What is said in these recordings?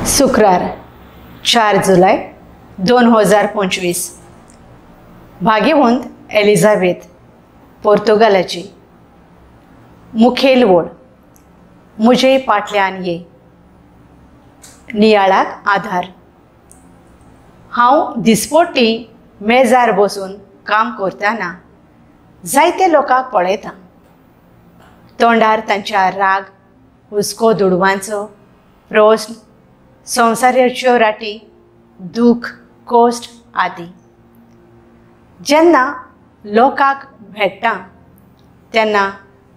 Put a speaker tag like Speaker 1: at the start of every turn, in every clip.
Speaker 1: शुक्रार 4 जुलय 2025. भाग्यवंत एलिझाबेथ पोर्तुगालाची. मुखेल वळ मुजे पाटल्यान ये. नियाळाक आधार. हांव दिसपट्टी मेजार बसून काम करतना जायते लोकांक पळयता. तोंडार तांच्या राग, हुस्को, दुडवांचो प्रस्न, संवसाराच्यो राटी, दूख, कश्ट आदी. जेन्ना लोकांक भेट्टा तेन्ना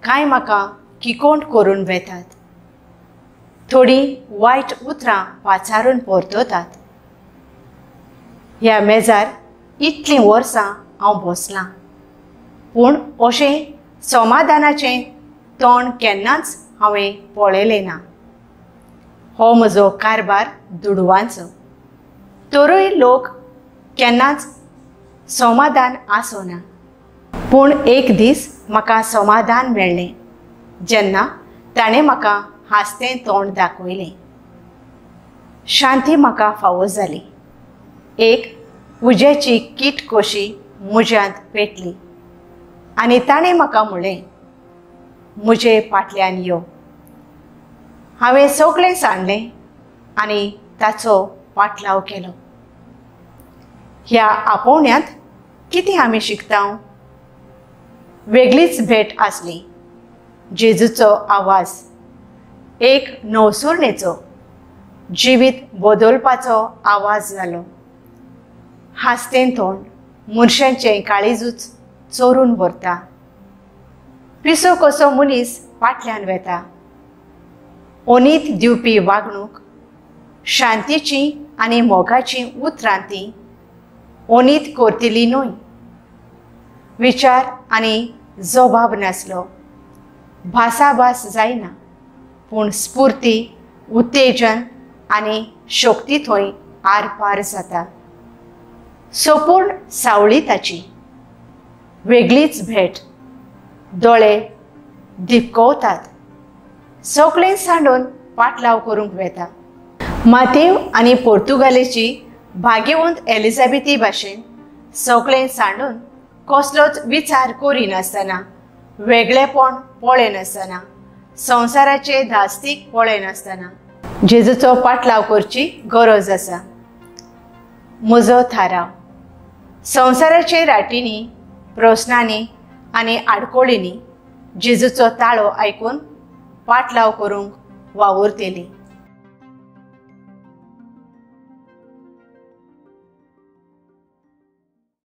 Speaker 1: कांय म्हाका किकोंट करून वेतात, थोडीं वायट उतरां पाचारून परततात. ह्या मेजार इतलीं वर्सां हांव बसलां, पूण अशें समाधानाचें तोंड केन्नाच हांवें पळयलें ना. हो म्हजो कारबार दुडवांचो, तरूय लोक केन्नाच समाधान आसना. पूण एक दीस म्हाका समाधान मेळ्ळें जेन्ना ताणें म्हाका हांसतें तोंड दाखयलें. शांती म्हाका फावो जाली. एक उज्याची कीट कशी म्हज्यांत पेटली आनी ताणें म्हाका म्हणलें, म्हजे फाटल्यान यो. हांवें सगळें सांडलें आनी ताचो पाटलाव केलो. ह्या आपोवण्यांत कितें आमी शिकता? वेगळीच भेट आसली. जेजूचो आवाज, एक नवसुरणेचो जिवीत बदलपाचो आवाज जालो. हांसतें तोंड मनशांचें काळीजूच चोरून व्हरता. पिसो कसो मनीस फाटल्यान वेता. ओनीत दिवपी वागणूक, शांतीची आनी मोगाची उतरां ती ओनीत करतली न्हय. विचार आनी जबाब नासलो, भासाभास जायना, पूण स्फूर्ती, उत्तेजन आनी शक्ती थंय आरपार जाता. संपूर्ण सावळी ताची वेगळीच भेट. दोळे दिपकवतात. सगळें सांडून पाटलाव करूंक वेता. मातेव आनी पोर्तुगालेची भाग्यवंत एलिझाबेथी भाशेन सगळें सांडून कसलोच विचार करिनासतना, वेगळेपण पळयनासतना, संवसाराचे धास्तीक पळयनासतना जेजूचो पाटलाव करची गरज आसा. म्हजो थाराव संवसाराचे राटींनी, प्रस्नांनी आनी आडकोळींनी जेजूचो ताळो आयकून पाटलाव करूंक वावुरतली.